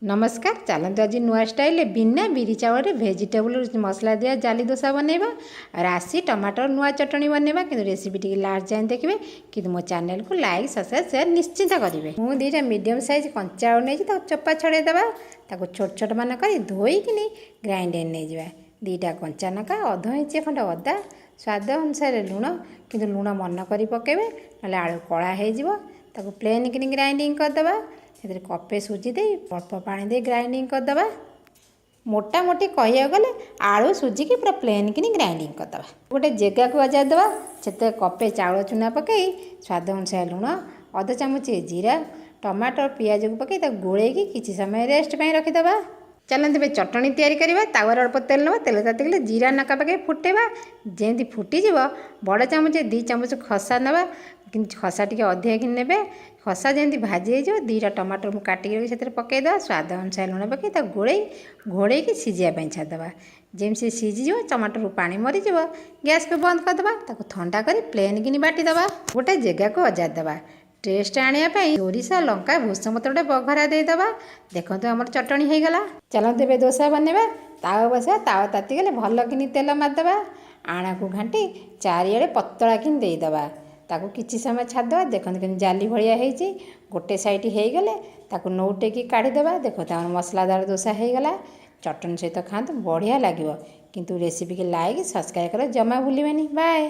ନମସ୍କାର, ଚାଲନ୍ତୁ ଆଜି ନୂଆ ଷ୍ଟାଇଲରେ ବିନା ବିରି ଚାଉଳରେ ଭେଜିଟେବୁଲ୍ ମସଲା ଦିଆ ଜାଲି ଦୋସା ବନେଇବା, ରାଶି ଟମାଟର ନୂଆ ଚଟଣି ବନେଇବା। କିନ୍ତୁ ରେସିପି ଟିକେ ଲାଷ୍ଟ ଯାଏଁ ଦେଖିବେ। କିନ୍ତୁ ମୋ ଚ୍ୟାନେଲକୁ ଲାଇକ୍, ସବସ୍କ୍ରାଇବ୍, ସେୟାର ନିଶ୍ଚିତ କରିବେ। ମୁଁ 2ଟା ମିଡ଼ିୟମ୍ ସାଇଜ୍ କଞ୍ଚା ଆଳୁ ନେଇଛି, ତାକୁ ଚୋପା ଛଡ଼େଇ ଦେବା। ତାକୁ ଛୋଟ ଛୋଟ ମାନ କରି ଧୋଇକିନି ଗ୍ରାଇଣ୍ଡର ନେଇଯିବା। 2ଟା କଞ୍ଚା ଲଙ୍କା, ଅଧ ଇଞ୍ଚ ଖଣ୍ଡେ ଅଦା, ସ୍ୱାଦ ଅନୁସାରେ ଲୁଣ। କିନ୍ତୁ ଲୁଣ ମନ କରି ପକାଇବେ, ନହେଲେ ଆଳୁ କଳା ହେଇଯିବ। ତାକୁ ପ୍ଲେନ୍ କିନି ଗ୍ରାଇଣ୍ଡିଙ୍ଗ କରିଦେବା। ସେଥିରେ କପେ ସୁଜି ଦେଇ, ଅଳ୍ପ ପାଣି ଦେଇ ଗ୍ରାଇଣ୍ଡିଙ୍ଗ କରିଦେବା। ମୋଟାମୋଟି କହିବାକୁ ଗଲେ ଆଳୁ ସୁଜିକି ପୁରା ପ୍ଲେନ୍ କିନି ଗ୍ରାଇଣ୍ଡିଙ୍ଗ କରିଦେବା। ଗୋଟେ ଜେଗାକୁ ଦେବା। ସେଥିରେ କପେ ଚାଉଳ ଚୁନା ପକାଇ, ସ୍ୱାଦ ଅନୁସାରେ ଲୁଣ, ଅଧ ଚାମଚ ଜିରା, ଟମାଟୋ, ପିଆଜକୁ ପକାଇ ତାକୁ ଗୋଳେଇକି କିଛି ସମୟ ରେଷ୍ଟ ପାଇଁ ରଖିଦେବା। ଚାଲନ୍ତୁ ଏବେ ଚଟଣି ତିଆରି କରିବା। ତାୱାରେ ଅଳ୍ପ ତେଲ ନେବା। ତେଲ ତାତିଗଲେ ଜିରା ଲଙ୍କା ପକାଇ ଫୁଟେଇବା। ଯେମିତି ଫୁଟିଯିବ, ବଡ଼ ଚାମଚ 2 ଚାମଚ ଖସା ନେବା। କିନ୍ତୁ ଖସା ଟିକେ ଅଧିକା କିନି ନେବେ। ଖସା ଯେମିତି ଭାଜି ହେଇଯିବ, 2ଟା ଟମାଟର ମୁଁ କାଟିକି ରଖି ସେଥିରେ ପକାଇଦେବା। ସ୍ୱାଦ ଅନୁସାରେ ଲୁଣ ପକାଇ ତାକୁ ଗୋଳେଇ ଘୋଡ଼େଇକି ସିଝିବା ପାଇଁ ଛାଡ଼ିଦେବା। ଯେମିତି ସେ ସିଝିଯିବ, ଟମାଟରରୁ ପାଣି ମରିଯିବ, ଗ୍ୟାସ୍କୁ ବନ୍ଦ କରିଦେବା। ତାକୁ ଥଣ୍ଡା କରି ପ୍ଲେନ୍ କିନି ବାଟିଦେବା। ଗୋଟେ ଜେଗାକୁ ଅଜାଡ଼ି ଦେବା। ଟେଷ୍ଟ ଆଣିବା ପାଇଁ ସୋରିଷ, ଲଙ୍କା, ଭୃଷଙ୍ଗ ପତ୍ର ଗୋଟେ ବଘରା ଦେଇଦେବା। ଦେଖନ୍ତୁ, ଆମର ଚଟଣି ହେଇଗଲା। ଚାଲନ୍ତୁ ଏବେ ଦୋସା ବନେଇବା। ତାୱା ବସେଇବା। ତାୱା ତାତିଗଲେ ଭଲ କିନି ତେଲ ମାରିଦେବା। ଆଣକୁ ଘାଣ୍ଟି ଚାରିଆଡ଼େ ପତଳା କିନି ଦେଇଦେବା। ତାକୁ କିଛି ସମୟ ଛାଡ଼ିଦେବା। ଦେଖନ୍ତୁ କେମିତି ଜାଲି ଭଳିଆ ହେଇଛି। ଗୋଟେ ସାଇଡ଼ ହେଇଗଲେ ତାକୁ ନଉଟେଇକି କାଢ଼ିଦେବା। ଦେଖନ୍ତୁ, ଆମର ମସଲାଦାର ଦୋସା ହେଇଗଲା। ଚଟଣି ସହିତ ଖାଆନ୍ତୁ, ବଢ଼ିଆ ଲାଗିବ। କିନ୍ତୁ ରେସିପିକି ଲାଇକ୍, ସବସ୍କ୍ରାଇବ୍ କରିବା ଜମା ଭୁଲିବେନି। ବାଏ।